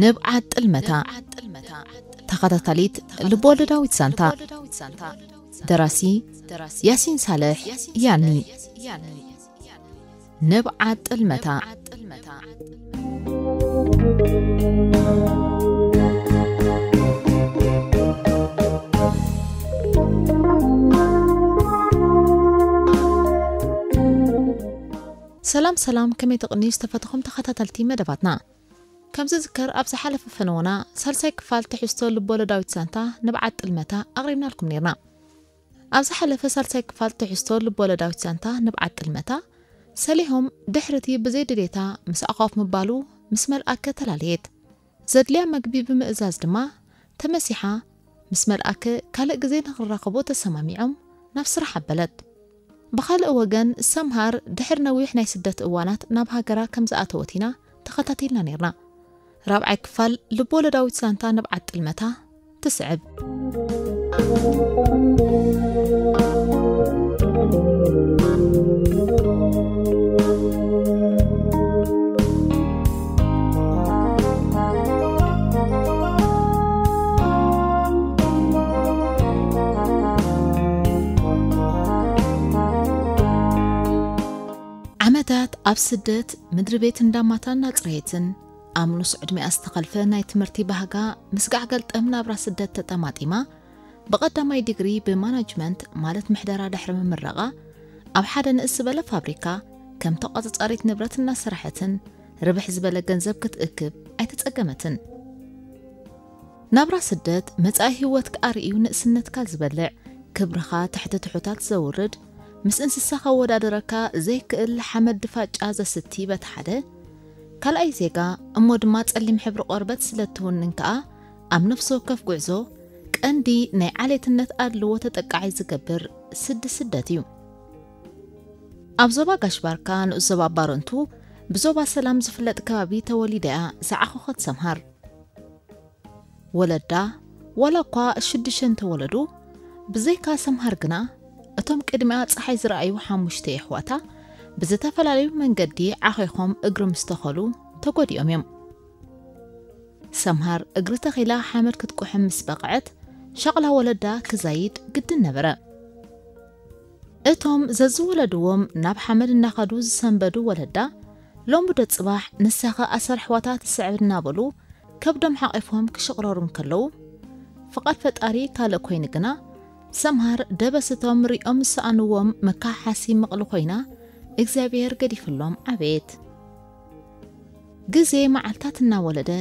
ንብዓት ጥልመታ፣ ተኸታታሊት ልቦወለዳዊት ዛንታ። ደራሲ ያሲን ሳልሕ ያኒ። ንብዓት ጥልመታ። ሰላም ሰላም፣ ከመይ ትቕንዩ ዝተፈተኹም ተኸታተልቲ መደባትና? ከም ዝዝከር፣ ኣብ ዝሓለፈ ፈነወና ሳልሳይ ክፋል ትሕዝቶ ልቦወለዳዊት ዛንታ ንብዓት ጥልመታ ኣቕሪብናልኩም ነይርና። ኣብ ዝሓለፈ ሳልሳይ ክፋል ትሕዝቶ ልቦወለዳዊት ዛንታ ንብዓት ጥልመታ፣ ሰሊሆም ድሕርቲ ብዘይ ድሌታ ምስ ኣዕዋፍ ምባሉ ምስ መልኣከ ተላለየት። ዘድልያ መግቢ ብምእዛዝ ድማ ተመሲሓ፣ ምስ መልኣከ ካልእ ግዜ ንኽራኸቡ ተሰማሚዖም ናብ ስራሕ ኣበለት። ብኻልእ ወገን፣ ሰምሃር ድሕሪ ነዊሕ ናይ ስደት እዋናት ናብ ሃገራ ከም ዝኣተወት ኢና ተኸታቲልና ነይርና። ራብዓይ ክፋል ልቦወለዳዊት ዛንታ ንብዓት ጥልመታ ትስዕብ። ዓመታት ኣብ ስደት ምድሪ ቤት እንዳማታ እናጽረየትን ኣብ ንኡስ ዕድሜኣ ዝተኸልፈ ናይ ትምህርቲ ባህጋ ምስ ጋዕ ገልጠም ናብራ ስደት ተጠማጢማ፣ ብቐዳማይ ዲግሪ ብማናጅመንት ማለት ምሕደራ ድሕሪ ምምራቓ፣ ኣብ ሓደ ንእስ ዝበለ ፋብሪካ ከም ተቖጻጻሪት ንብረት እናሰርሐትን ርብሕ ዝበለ ገንዘብ ክትእክብ ኣይተጸገመትን። ናብራ ስደት መጻኢ ህይወትካ ኣርእዩ ንእስነትካ ዝበልዕ፣ ክብርኻ ትሕቲ ትሑታት ዘውርድ፣ ምስ እንስሳ ከወዳድረካ ዘይክእል ሓመድ ድፋጫ ዘስቲ በቲ ሓደ፣ ካልኣይ ዜጋ እሞ ድማ ጸሊም ሕብሪ ቆርበት ስለ እትውንን ከኣ ኣብ ነፍሲ ወከፍ ጉዕዞ ቀንዲ ናይ ዓሌትነት ኣድልዎ ተጠቃዒ ዝገብር ስዲ ስደት እዩ። ኣብ ዞባ ጋሽ ባርካ ንኡስ ዞባ ባረንቱ ብዞባ ሰላም ዝፍለጥ ከባቢ ተወሊዳ እያ ዝዓኾኸት ሰምሃር። ወለዳ ዋላ እኳ ሽዱሽተ እንተወለዱ፣ ብዘይካ ሰምሃር ግና እቶም ቅድሚኣ ጸሓይ ዝረኣዩ ሓሙሽተ የሕዋታ ብዝተፈላለዩ መንገዲ ዓኺኾም እግሪ ምስ ተኸሉ ተጎዲኦም እዮም። ሰምሃር እግሪ ተኺላ ሓመድ ክትቁሕም ምስ በቕዐት፣ ሻቕላ ወለዳ ክዛይድ ግድን ነበረ። እቶም ዘዝወለድዎም ናብ ሓመድ እናኸዱ ዝሰንበዱ ወለዳ፣ ሎሚ ዶ ጽባሕ ንሳኸ ኣሰር ኣሕዋታ ትስዕብ እናበሉ ከብዶም ሓቒፎም ክሽቕረሩ እንከለዉ፣ ፍቓድ ፈጣሪ ካልእ ኮይኑ ግና፣ ሰምሃር ደበስቶም ሪኦም ዝሰኣንዎም መካሓሲ ምቕሊ ኮይና እግዚኣብሔር ገዲፍሎም ዓበየት። ግዜ መዓልታት እናወለደ፣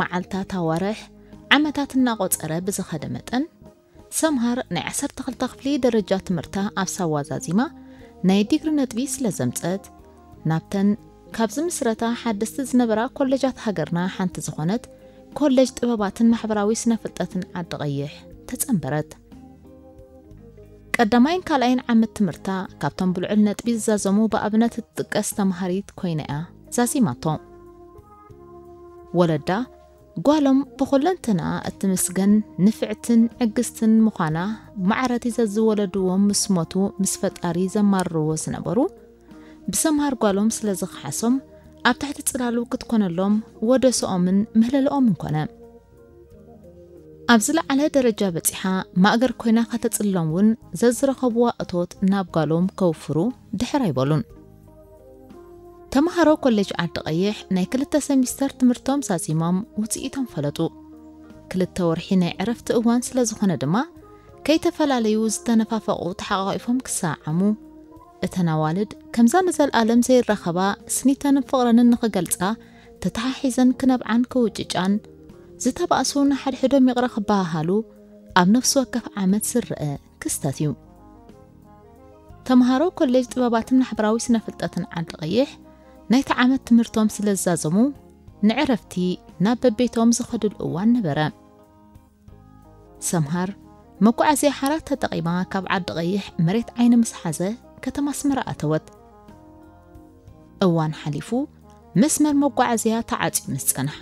መዓልታት ኣዋርሕ፣ ዓመታት እናቖጸረ ብዝኸደ መጠን፣ ሰምሃር ናይ ዓሰርተ ክልተ ክፍሊ ደረጃ ትምህርታ ኣብ ሳዋ ዛዚማ ናይ ዲግሪ ነጥቢ ስለ ዘምጸት፣ ናብተን ካብ ዝምስረታ ሓደስቲ ዝነበራ ኮሌጃት ሃገርና ሓንቲ ዝኾነት ኮሌጅ ጥበባትን ማሕበራዊ ስነ ፍልጠትን ዓዲ ቀይሕ ተጸንበረት። ቀዳማይን ካልኣይን ዓመት ትምህርታ ካብቶም ብልዑል ነጥቢ ዝዛዘሙ ብኣብነት እትጥቀስ ተምሃሪት ኮይና እያ ዛዚማቶ። ወለዳ ጓሎም ብኹለንተና እትምስገን ንፍዕትን ዕግስትን ምዃና፣ ማዕረቲ ዘዝወለድዎም ምስ ሞቱ ምስ ፈጣሪ ዘማርርዎ ዝነበሩ፣ ብሰምሃር ጓሎም ስለ ዝኸሓሶም፣ ኣብ ትሕቲ ጽላሉ ክትኮነሎም ወደስኦምን ምህለልኦምን ኮነ። ኣብ ዝለዓለ ደረጃ በጺሓ ማእገር ኮይና ከተጽሎም እውን ዘዝረኸብዋ እቶት ናብ ጓሎም ከውፍሩ ድሕር ኣይበሉን። ተምሃሮ ኮሌጅ ዓዲ ቀይሕ ናይ ክልተ ሰሚስተር ትምህርቶም ዛዚሞም ውጽኢቶም ፈለጡ። ክልተ ወርሒ ናይ ዕረፍቲ እዋን ስለ ዝኾነ ድማ፣ ከይተፈላለዩ ዝተነፋፈቑ ተሓቋቒፎም ክሰዓዓሙ፣ እተን ኣዋልድ ከምዛ ንዘልኣለም ዘይራኸባ ስኒተንን ፍቕረንን ንኽገልጻ፣ ተተሓሒዘን ክነብዓን ክውጭጫን፣ ዝተባእሱ ንሓድሕዶም ይቕረ ክበሃሃሉ ኣብ ነፍሲ ወከፍ ዓመት ዝረአ ክስተት እዩ። ተምሃሮ ኮሌጅ ጥበባትን ማሕበራዊ ስነ ፍልጠትን ዓዲ ቀይሕ ናይቲ ዓመት ትምህርቶም ስለ ዝዛዘሙ፣ ንዕረፍቲ ናብ በቤቶም ዝኸድሉ እዋን ነበረ። ሰምሃር መጓዓዝያ ሓራ ተጠቒማ ካብ ዓዲ ቀይሕ መሬት ዓይኒ ምስ ሓዘ ከተማ ኣስመራ ኣተወት። እዋን ሓሊፉ መስመር መጓዓዝያ ተዓጽዩ ምስ ጸንሓ፣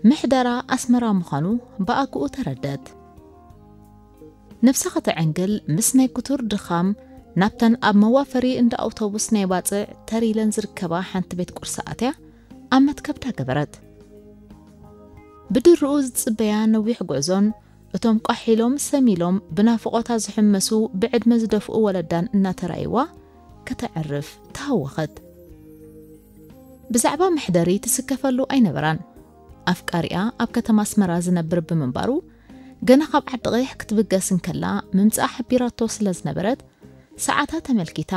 ምሕደራ ኣስመራ ምዃኑ ብኣግኡ ተረደት። ነብሳ ከተዐንግል ምስ ናይ ክቱር ድኻም ናብተን ኣብ መዋፈሪ እንዳ ኣውቶቡስ ናይ ባጽዕ ተር ኢለን ዝርከባ ሓንቲ ቤት ቁርሲ ኣትያ ኣብ መትከብዳ ገበረት። ብድርኡ ዝጽበያ ነዊሕ ጉዕዞን እቶም ቋሕ ኢሎም ሰም ኢሎም ብናፍቖታ ዝሕመሱ ብዕድመ ዝደፍኡ ወለዳን እናተራእይዋ ከተዕርፍ ተሃወኸት። ብዛዕባ መሕደሪ ትስከፈሉ ኣይነበራን። ኣፍቃሪኣ ኣብ ከተማ ኣስመራ ዝነብር ብምንባሩ፣ ገና ካብ ዓዲ ቀይሕ ክትብገስ እንከላ ምምጻኣ ሓቢራቶ ስለ ዝነበረት፣ ሰዓታ ተመልኪታ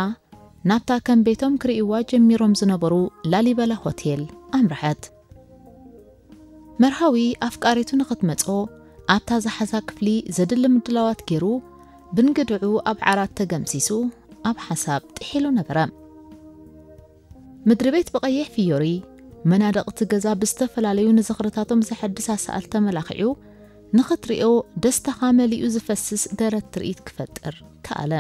ናብታ ከም ቤቶም ክርእይዋ ጀሚሮም ዝነበሩ ላሊበላ ሆቴል ኣምርሐት። መርሃዊ ኣፍቃሪቱ ንኽትመጾ ኣብታ ዝሓዛ ክፍሊ ዘድሊ ምድላዋት ገይሩ፣ ብንግድዑ ኣብ ዓራት ተገምሲሱ ኣብ ሓሳብ ጥሒሉ ነበረ። ምድሪ ቤት ብቐይሕ ፍዮሪ፣ መናድቕ እቲ ገዛ ብዝተፈላለዩ ንዝኽርታቶም ዘሐድስ ኣሳእል ተመላኺዑ፣ ንኽትሪኦ ደስታኻ መሊኡ ዝፈስስ ደረት ትርኢት ክፈጥር ከኣለ።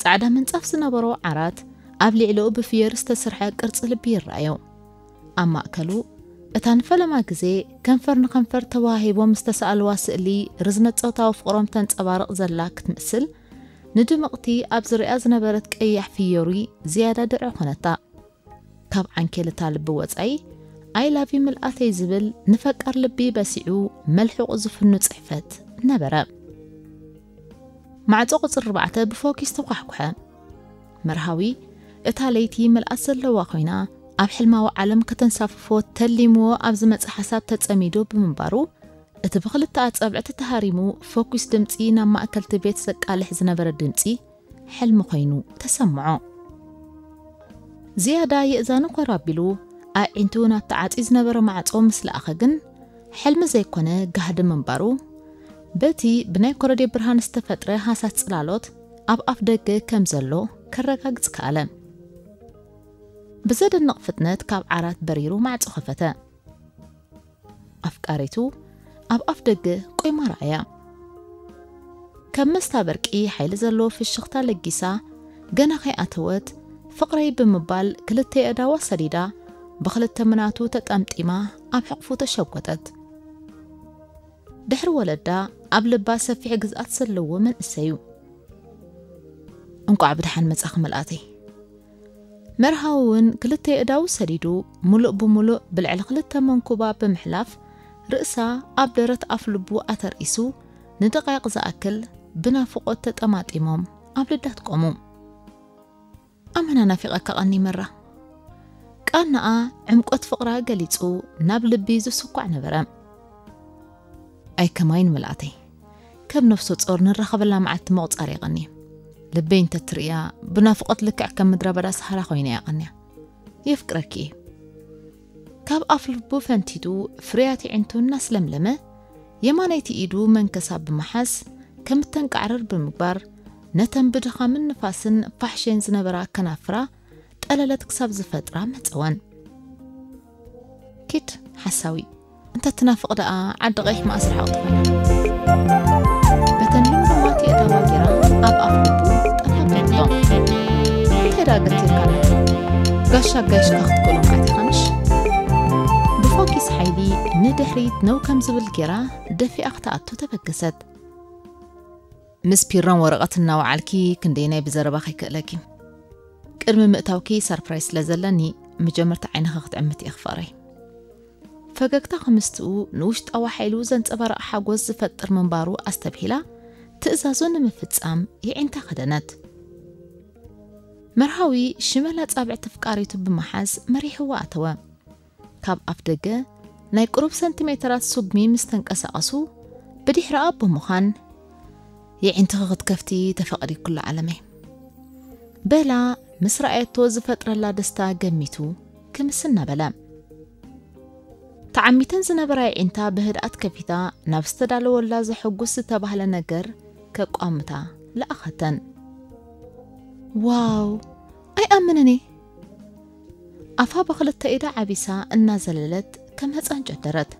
ጻዕዳ ምንጻፍ ዝነበሮ ዓራት ኣብ ልዕሊኡ ብፍዮሪ ዝተሰርሐ ቅርጺ ልቢ ይረኣዮ። ኣብ ማእከሉ እታ ንፈለማ ግዜ ከንፈር ንኸንፈር ተወሃሂቦም ዝተሳእልዋ ስእሊ ርዝነት ጾታዊ ፍቕሮም ተንጸባርቕ ዘላ ክትመስል፣ ንድምቕቲ ኣብ ዝርያ ዝነበረት ቀያሕ ፍዮሪ ዝያዳ ድርዒ ኾነታ። ካብ ዓንኬል እታ ልቢ ወጻኢ፣ "I love you ምልኣተይ" ዝብል ንፈቃር ልቢ በሲዑ መልሕቑ ዝፍኑ ጽሕፈት ነበረ። ማዕጾ ቁጽሪ ኣርባዕተ ብፎኪስ ተኳሕኩሐ። መርሃዊ፣ እታ ለይቲ ምልኣት ዘለዋ ኮይና፣ ኣብ ሕልማዊ ዓለም ከተንሳፍፎ ተሊምዎ ኣብ ዝመጽእ ሓሳብ ተጸሚዱ ብምንባሩ፣ እቲ ብኽልተ ኣጻብዕቲ ተሃሪሙ ፎኪስ ድምጺ ናብ ማእከልቲ ቤት ዘቃልሕ ዝነበረ ድምጺ ሕልሚ ኮይኑ ተሰምዖ። ዝያዳ የእዛኑ ኮር ኣቢሉ ኣዒንቱ ናብ ተዓጽዩ ዝነበረ ማዕጾ ምስ ለኣኸ ግን፣ ሕልሚ ዘይኮነ ጋህዲ ምንባሩ፣ በቲ ብናይ ኮረዴ ብርሃን ዝተፈጥረ ሃሳስ ጽላሎት ኣብ ኣፍ ደገ ከም ዘሎ ከረጋግጽ ከኣለ። ብዘደንቕ ፍጥነት ካብ ዓራት በሪሩ ማዕጾ ከፈተ። ኣፍቃሪቱ ኣብ ኣፍ ደገ ቆይማ ረኣያ። ከም መስታ በርቂ ሓይሊ ዘለዎ ፍሽኽታ ለጊሳ፣ ገና ከይኣተወት፣ "ፍቕረይ" ብምባል ክልተ ኣእዳዋ ሰዲዳ፣ ብኽልተ ምናቱ ተጠምጢማ ኣብ ሕቕፉ ተሸጎጠት። ድሕሪ ወለዳ ኣብ ልባ ሰፊሕ ግዝኣት ዘለዎ መንእሰይ እዩ። "እንቋዕ ብደሓን መጻኺ ምልኣተይ።" መርሃዊ እውን ክልተ ኣእዳዉ ሰዲዱ፣ ሙሉእ ብሙሉእ ብልዕሊ ክልተ መንኩባ ብምሕላፍ፣ ርእሳ ኣብ ደረት ኣፍልቡ ኣተርኢሱ፣ ንደቃይቕ ዝኣክል ብናፍቖት ተጠማጢሞም ኣብ ልዳት ቆሙ። "ኣመና ናፊቐካ ቀኒ መራ።" ቃናኣ ዕምቆት ፍቕራ ገሊጹ ናብ ልቢ ዝስኳዕ ነበረ። "ኣይ ከማይን ምልኣተይ፣ ከም ነፍሰ ጾር ንራኸበላ መዓልቲ ምቑጻር እየ ቀንየ። ልበይ እንተትርእያ፣ ብናፍቖት ልክዕ ከም ምድረ በዳ ሰሃራ ኮይነ እያ ቀንያ። የፍቅረኪ እየ።" ካብ ኣፍ ልቡ ፈንቲቱ ፍርያት ኣዒንቱ እናስለምለመ፣ የማነይቲ ኢዱ መንከሳ ብምሓዝ፣ ከም እተንቃዕርር ብምግባር፣ ነተን ብድኻምን ንፋስን ፋሕሸን ዝነበራ ከናፍራ ጠለለት ክሳብ ዝፈጥራ መጸወን። "ኪድ ሓሳዊ፣ እንተ ትናፍቕ ደኣ ዓዲ ቀይሕ መኣስርሓ ኣውጥፈና። በተን ልምሉማት የእዳዋ ጌራ ኣብ ኣፍ ልቡ ጠፋ ተብሎ። እንታይ ደኣ ገቲርካና? ጋሻ ኣጋይሽካ ክትክእሎ መዓት ኢኻ ምሽ?" ብፎኪስ ሓይሊ ንድሕሪት ነው ከም ዝብል ጌራ ደፊኣ ክትኣቱ ተበገሰት። "ምስ ፒሮን ወረቐት እናወዓልኪ ክንደየናይ ብዘረባ ከይክእለኪ። ቅድሚ ምእታውኪ ሰርፕራይዝ ስለ ዘለኒ፣ መጀመርታ ዓይንኺ ክትዕምት እየ ክፈቕረይ።" ፈገግታ ክምስትኡ ንውሽጣዊ ሓይሉ ዘንጸባርቕ ሓጎስ ዝፈጥር ምንባሩ ኣስተብሂላ፣ ትእዛዙ ንምፍጻም የዒንታ ከደነት። መርሃዊ ሽመል ኣጻብዕቲ ኣፍቃሪቱ ብምሓዝ መሪሕዋ ኣተወ። ካብ ኣፍ ደገ ናይ ቁሩብ ሰንቲሜተራት ሱግሚ ምስ ተንቀሳቐሱ፣ ብድሕሪኣ ብምዃን፣ "የዒንትኺ ክትከፍቲ ተፈቐዲ ኩሉ ዓለመይ?" በላ ምስ ረኣየቶ ዝፈጥረላ ደስታ ገሚቱ ክምስ እናበለ። ተዓሚተን ዝነበራ የዒንታ ብህድኣት ከፊታ ናብ ዝተዳለወላ ዘሐጉስ ዝተባህለ ነገር ከቋምታ ለኣኸተን። "ዋው! ኣይኣምንን እየ!" ኣፋ ብኽልተ ኢዳ ዓቢሳ እናዘለለት ከም ህጻን ጨደረት።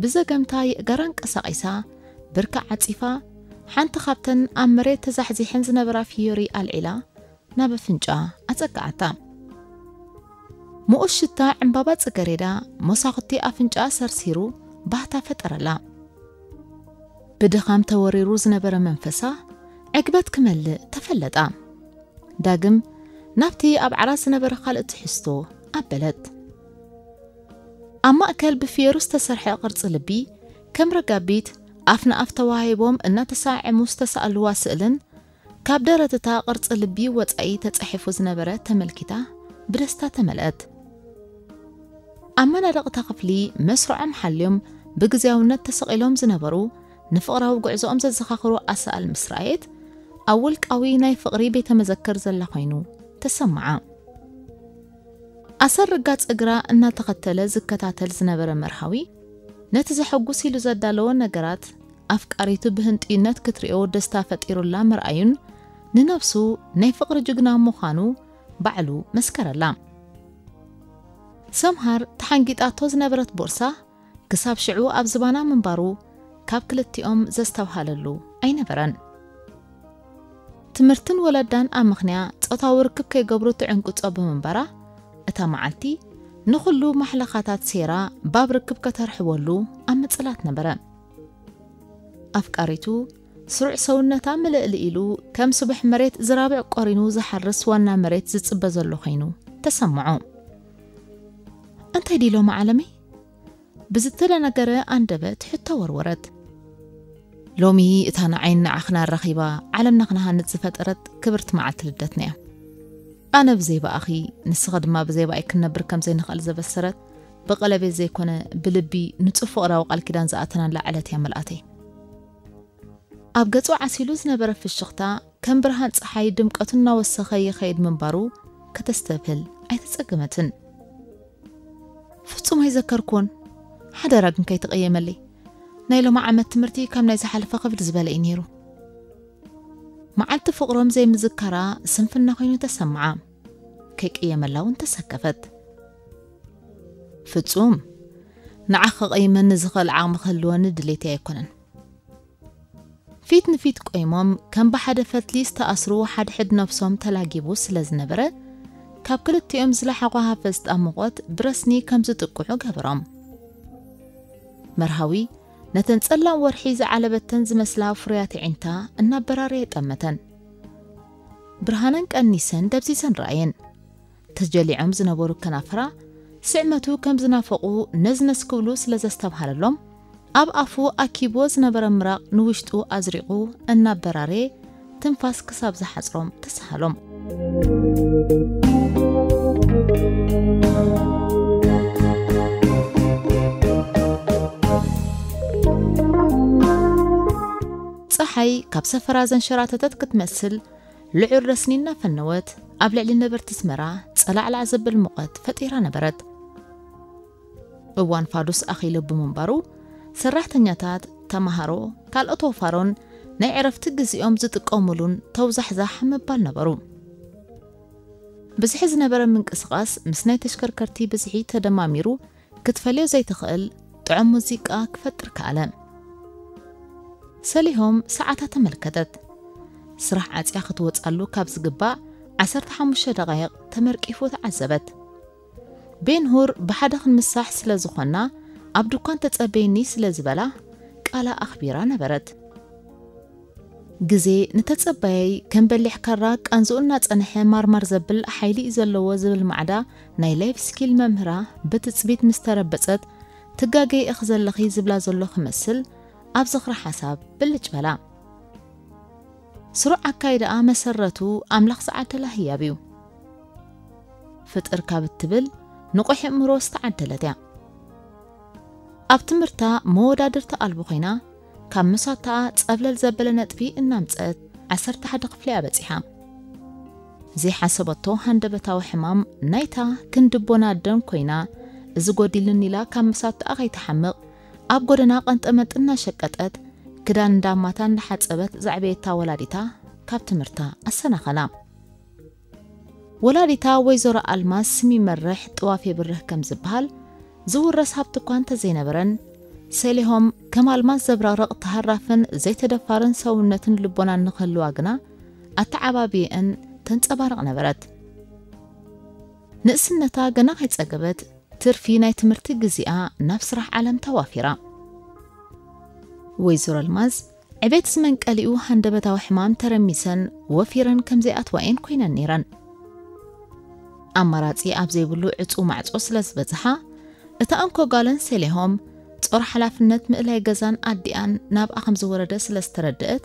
ብዘገምታ የእጋራ ኣንቀሳቒሳ፣ ብርካ ዓጺፋ፣ ሓንቲ ካብተን ኣብ መሬት ተዛሕዚሐን ዝነበራ ፍዮሪ ኣልዒላ፣ ናብ ኣፍንጫ ኣጸግዓታ። ምኡዝ ሽታ ዕምባባ ጽገሬዳ መሳኹቲ ኣፍንጫ ሰርሲሩ ባህታ ፈጠረላ። ብድኻም ተወሪሩ ዝነበረ መንፈሳ ዕግበት ክመልእ ተፈለጣ። ዳግም ናብቲ ኣብ ዓራት ዝነበረ ካልእ ትሕዝቶ ኣበለት። ኣብ ማእከል ብፊየሩ ዝተሰርሐ ቅርጺ ልቢ፣ ከም ረጋቢት ኣፍ ንኣፍ ተዋሂቦም እናተሳዕሙ ዝተሳእልዋ ስእልን ካብ ደረትታ ቅርጺ ልቢ ወጻኢ ተጻሒፉ ዝነበረ ተመልኪታ ብደስታ ተመልአት። ኣብ መናድቕታ ክፍሊ መስርዖም ሓልዮም ብግዝያውነት ተሰቒሎም ዝነበሩ ንፍቕራዊ ጉዕዞኦም ዘዘኻኽሩ ኣሳእል ምስ ረኣየት፣ ኣብ ውልቃዊ ናይ ፍቕሪ ቤተ መዘክር ዘላ ኮይኑ ተሰምዓ። ኣሰር ርጋጽ እግራ እናተኸተለ ዝከታተል ዝነበረ መርሃዊ፣ ነቲ ዘሐጉስ ኢሉ ዘዳለዎ ነገራት ኣፍቃሪቱ ብህንጡይነት ክትርእዮ ደስታ ፈጢሩላ ምርኣዩን፣ ንነብሱ ናይ ፍቕሪ ጅግና ምዃኑ ባዕሉ መስከረላ። ሰምሃር ተሓንጊጣቶ ዝነበረት ቦርሳ ክሳብ ሽዑ ኣብ ዝባና ምንባሩ ካብ ክልቲኦም ዘስተብሃለሉ ኣይነበረን። ትምህርትን ወለዳን ኣመኽንያ ጾታዊ ርክብ ከይገብሩ ትዕንቅጾ ብምንባራ፣ እታ መዓልቲ ንኹሉ ማሕለኻታት ሴራ ባብ ርክብ ከተርሕወሉ ኣብ ምጽላት ነበረ። ኣፍቃሪቱ ስሩዕ ሰውነታ ምልእሊ ኢሉ ከም ስቡሕ መሬት ዝራብዕ ቆሪኑ ዝሓርስ ዋና መሬት ዝጽበ ዘሎ ኮይኑ ተሰምዖ። "እንታይ ድዩ ሎሚ ዓለመይ?" ብዝተደናገረ ኣንደበት ሕቶ ወርወረት። "ሎሚ እታ ንዓይን ንዓኽን ኣራኺባ ዓለምና ክንሃንጽ ዝፈጠረት ክብርቲ መዓልቲ ልደትና እያ። ኣነ ብዘይ ብኣኺ፣ ንስኺ ድማ ብዘይ ብኣይ ክንነብር ከም ዘይንኽእል ዘበሰረት፣ ብቐለቤት ዘይኮነ ብልቢ ንጹህ ፍቕራዊ ቃል ኪዳን ዝኣተናላ ዕለት እያ ምልኣተይ።" ኣብ ገጹ ዓሲሉ ዝነበረ ፍሽኽታ ከም ብርሃን ጸሓይ ድምቀቱ እናወሰኸ ይኸይድ ምንባሩ ከተስተብህል ኣይተጸገመትን። "ፍጹም ኣይዘከርኩዎን። ሓደራ ግን ከይትቐየመለይ። ናይ ሎሚ ዓመት ትምህርቲ ካብ ናይ ዝሓለፈ ክብድ ዝበለ እዩ ነይሩ።" መዓልቲ ፍቕሮም ዘይምዝካራ ስንፍና ኮይኑ ተሰምዓ። ከይቅየመላ እውን ተሰከፈት። "ፍጹም፣ ንዓኺ ከቐይመኒ ዝኽእል ዓቕሚ ክህልወኒ ድሌተይ ኣይኮነን።" ፊት ንፊት ቆይሞም ከም ብሓደ ፈትሊ ዝተኣስሩ ሓድሕድ ነብሶም ተላጊቡ ስለ ዝነበረ፣ ካብ ክልቲኦም ዝለሓቖ ሃፈስታ ሙቐት ብረስኒ ከም ዝጥቅዑ ገበሮም። መርሃዊ ነተን ጸላም ወርሒ ዝዓለበተን ዝመስላ ፍሩያት ኣዒንታ እናበራረየ ጠመተን። ብርሃነን ቀኒሰን ደብዚዘን ረኣየን። ተጀሊዖም ዝነበሩ ከናፍራ ስዕመቱ ከም ዝናፈቑ ነዝነዝ ክብሉ ስለ ዘስተብሃለሎም፣ ኣብ ኣፉ ኣኪብዎ ዝነበረ ምራቕ ንውሽጡ ኣዝሪቑ እናበራረየ ትንፋስ ክሳብ ዝሓጽሮም ተሳሃሎም። ጸሓይ ካብ ሰፈራ ዘንሸራተተት ክትመስል ልዑል ረስኒ እናፈነወት ኣብ ልዕሊ ነበርቲ ኣስመራ ጸላዕላዕ ዘብል ሙቐት ፈጢራ ነበረት። እዋን ፋዱስ ኣኺሉ ብምንባሩ፣ ሰራሕተኛታት፣ ተማሃሮ፣ ካልኦት ወፋሮን ናይ ዕረፍቲ ግዜኦም ዝጥቀሙሉን ተውዛሕዛሕ ምባል ነበሩ። ብዝሒ ዝነበረ ምንቅስቓስ ምስ ናይ ተሽከርከርቲ ብዝሒ ተደማሚሩ ክትፈልዮ ዘይትኽእል ጥዑም ሙዚቃ ክፈጥር ከኣለ። ሰሊሆም ሰዓታ ተመልከተት። ስራሕ ዓጽያ ክትወጻሉ ካብ ዝግባእ ዓሰርተ ሓሙሽተ ደቓይቕ ተመርቂፉ ተዓዘበት። ቤንሁር ብሓደ ክንምሳሕ ስለ ዝኾና ኣብ ድኳን ተጸበይኒ ስለ ዝበላ ቃላ ኣኽቢራ ነበረት። ግዜ ንተጸባያይ ከም በሊሕ ካራ ቃንዝኡ እናጸንሐ ማርማር ዘብል ሓይሊ እዩ ዘለዎ ዝብል ማዕዳ ናይ ላይፍ ስኪል መምህራ ብትጽቢት ምስ ተረበጸት፣ ትጋገይ ኢኺ ዘለኺ ዝብላ ዘሎ ክመስል ኣብ ዝኽሪ ሓሳብ ብልጭ በላ። ስሩዕ ኣካይዳኣ መሰረቱ ኣምላኽ ዝዓደላ ህያብ እዩ። ፍጥር ካብ እትብል ንቑሕ ኣእምሮ ዝተዓደለት እያ። ኣብ ትምህርታ መወዳድርቲ ኣልቦ ኮይና፣ ካብ መሳታኣ ጸብለል ዘበለ ነጥቢ እናምጸት ዓሰርተ ሓደ ክፍሊ እያ በጺሓ። ዘይሓሰበቶ ሃንደበታዊ ሕማም ናይታ ክንዲ ቦና ደም ኮይና፣ እዚ ጎዲልኒ ኢላ ካብ መሳታኣ ከይትሓምቕ፣ ኣብ ጎደና ቀንጠመንጢ እናሸቀጠት፣ ክዳን እንዳማታ እንዳሓጸበት ዘዕበየታ ወላዲታ ካብ ትምህርታ ኣሰናኸላ። ወላዲታ ወይዘሮ ኣልማዝ ስም ይመርሕ ጥዋፍ የብርህ ከም ዝበሃል፣ ዝውረስ ሃብቲ እኳ እንተዘይነበረን፣ ሰሊሆም ከም ኣልማዝ ዘብረቕርቕ ተሃራፍን ዘይተደፋርን ሰውነትን ልቦናን ንክህልዋ ግና ኣተዓባብየአን ተንጸባርቕ ነበረት። ንእስነታ ገና ከይጸገበት፣ ትርፊ ናይ ትምህርቲ ግዜኣ ናብ ስራሕ ዓለም ተዋፊራ። ወይዘሮ ኣልማዝ ዕቤት ዝመንቀሊኡ ሃንደበታዊ ሕማም ተረሚሰን ወፊረን ከም ዘይኣትዋ እየን ኮይነን ነይረን። ኣማራጺ ኣብ ዘይብሉ ዕጹው ማዕጾ ስለ ዝበጽሓ፣ እታ እንኮ ጓለን ሰሊሆም ጾር ሓላፍነት ምእላይ ገዛን ኣዲኣን ናብኣ ከም ዝወረደ ስለ ዝተረድእት፣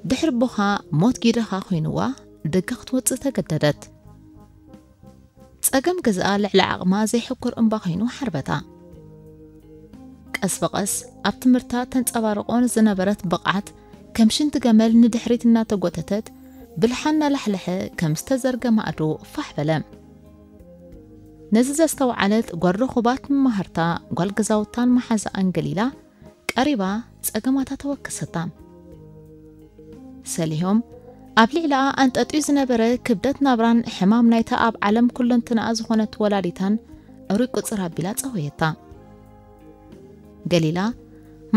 ድሕሪ ኣቦኻ ሞት ጊደኻ ኮይንዋ ደገ ክትወጽእ ተገደደት። ጸገም ገዛኣ ልዕሊ ዓቕማ ዘይሕኩር እምባ ኮይኑ ሓርበታ። ቀስ ብቐስ ኣብ ትምህርታ ተንጸባርቖ ንዝነበረት ብቕዓት ከም ሽንቲ ገመል ንድሕሪት እናተጎተተት ብልሓ እናላሕለሐ ከም ዝተዘርገ ማዕዶ ፋሕ በለ። ነዚ ዘስተውዓለት ጓል ርኹባት መማህርታ ጓል ገዛውታን መሓዛኣን ገሊላ ቀሪባ ጸገማታ ተወከሰታ። ሰሊሆም ኣብ ልዕሊኣ ኣንጠጥዩ ዝነበረ ክብደት ናብራን ሕማም ናይታ ኣብ ዓለም ኩለንትናኣ ዝኾነት ወላዲታን እሩይ ቁጽር ኣቢላ ጸወየታ። ገሊላ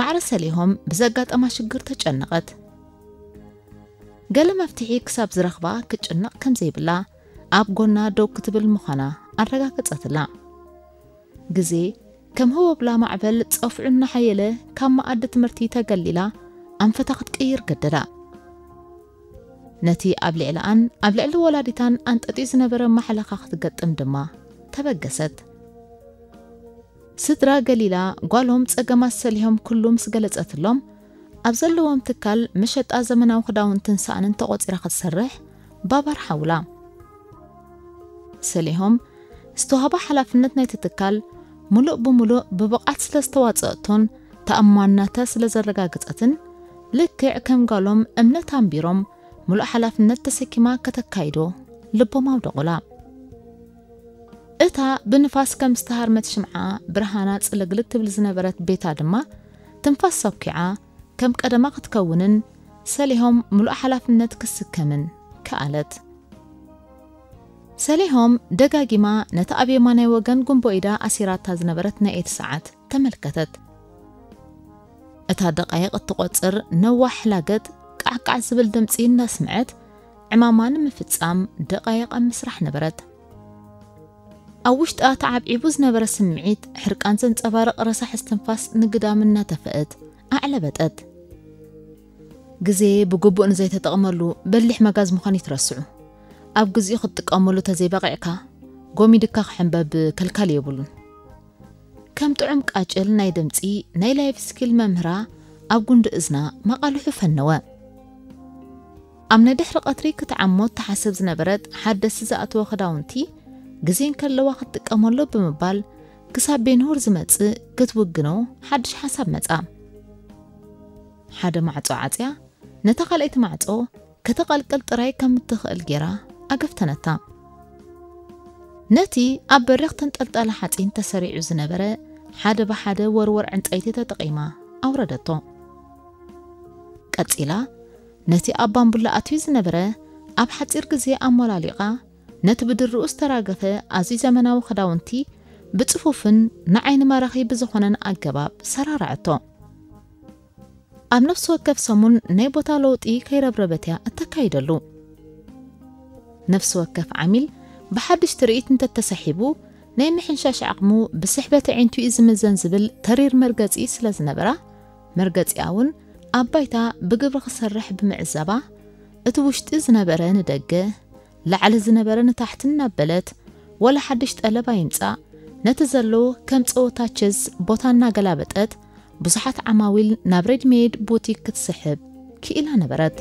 ማዕረ ሰሊሆም ብዘጋጠማ ሽግር ተጨነቐት። ገለ መፍትሒ ክሳብ ዝረኽባ ክጭነቕ ከም ዘይብላ ኣብ ጎና ደው ክትብል ምዃና ኣረጋገጸትላ። ግዜ ከም ህወብላ ማዕበል ጸፍዑ እናሓየለ ካብ መኣዲ ትምህርቲ ተገሊላ ኣንፈታ ክትቅይር ገደዳ። ነቲ ኣብ ልዕሊኣን ኣብ ልዕሊ ወላዲታን ኣንጠጥዩ ዝነበረ ማሕለኻ ክትገጥም ድማ ተበገሰት። ስድራ ገሊላ ጓሎም ጸገማት ሰሊሆም ኩሉ ምስ ገለጸትሎም፣ ኣብ ዘለዎም ትካል መሸጣ ዘመናዊ ክዳውንትን ሳእንን ተቖጺራ ክትሰርሕ ባባር ሓውላ። ሰሊሆም ዝተዋህባ ሓላፍነት ናይቲ ትካል ምሉእ ብምሉእ ብብቕዓት ስለ ዝተዋጸአቶን ተኣማንነታ ስለ ዘረጋገጸትን፣ ልክዕ ከም ጓሎም እምነት ኣንቢሮም ምሉእ ሓላፍነት ተሰኪማ ከተካይዶ ልቦም ኣውደቑላ። እታ ብንፋስ ከም ዝተሃርመት ሽምዓ ብርሃና ጽልግልግ ትብል ዝነበረት ቤታ ድማ ትንፋስ ሰኪዓ ከም ቀደማ ክትከውንን ሰሊሆም ምሉእ ሓላፍነት ክስከምን ከኣለት። ሰሊሆም ደጋጊማ ነታ ኣብ የማናይ ወገን ጉንቦ ኢዳ ኣሲራታ ዝነበረት ናይ ኢድ ሰዓት ተመልከተት። እታ ደቓይቕ እትቖጽር ነዋሕ ላገጥ ቃዕቃዕ ዝብል ድምጺ እናስምዐት ዕማማ ንምፍጻም ደቓይቕ ኣብ ምስራሕ ነበረት። ኣብ ውሽጣ ተዓብዒቡ ዝነበረ ስምዒት ሕርቃን ዘንጸባርቕ ረሳሕ እስትንፋስ ንግዳም እናተፈአት ኣዕለበጠት። ግዜ ብግቡእ ንዘይተጠቕመሉ በሊሕ መጋዝ ምዃን ይትረስዑ። ኣብ ግዚኡ ክትጥቀመሉ ተዘይበቒዕካ ጎሚድካ ክሕንበብ ከልካል የብሉን። ከም ጥዑም ቃጭል ናይ ድምጺ ናይ ላይፍ ስኪል መምህራ ኣብ ጉንዲ እዝና መቓልሑ ፈነወ። ኣብ ናይ ድሕሪ ቀትሪ ክትዓሞ ትሓስብ ዝነበረት ሓደስቲ ዝኣተወ ክዳውንቲ ግዜ እንከለዋ ክትጥቀመሉ ብምባል ክሳብ ቤንሁር ዝመጽእ ክትውግኖ ሓድሽ ሓሳብ መጻ። ሓደ ማዕጾ ዓጽያ ነታ ካልኣይቲ ማዕጾ ከተቐልቅል ጥራይ ከም እትኽእል ጌራ ኣገፍተነታ። ነቲ ኣብ በሪኽ ተንጠልጠለ ሓጺን ተሰሪዑ ዝነበረ ሓደ ብሓደ ወርወር ዕንጸይቲ ተጠቒማ ኣውረደቶ። ቀጺላ ነቲ ኣብ ባምቡላ ኣትዩ ዝነበረ ኣብ ሓጺር ግዜ ኣሞላሊቓ ነቲ ብድርኡ ዝተራገፈ ኣዝዩ ዘመናዊ ክዳውንቲ ብጽፉፍን ንዓይኒ ማራኺ ብዝኾነን ኣገባብ ሰራርዐቶ። ኣብ ነፍሲ ወከፍ ሰሙን ናይ ቦታ ለውጢ ከይረብረበት እያ እተካይደሉ። ነፍሲ ወከፍ ዓሚል ብሓድሽ ትርኢት እንተተሳሒቡ ናይ ምሕንሻሽ ዓቕሙ ብስሕበት ኣዒንቱ እዩ ዝምዘን ዝብል ተሪር መርገጺ ስለ ዝነበራ፣ መርገጺኣ እውን ኣብ ባይታ ብግብሪ ክሰርሕ ብምዕዛባ፣ እቲ ውሽጢ ዝነበረ ንደገ፣ ላዕሊ ዝነበረ ንታሕቲ እናበለት፣ ወላ ሓድሽ ጠለብ ኣይምጻእ፣ ነቲ ዘሎ ከም ጸወታ ቸዝ ቦታ እናገላበጠት፣ ብዙሓት ዓማዊል ናብ ሬድሜድ ቡቲክ ክትስሕብ ክኢላ ነበረት።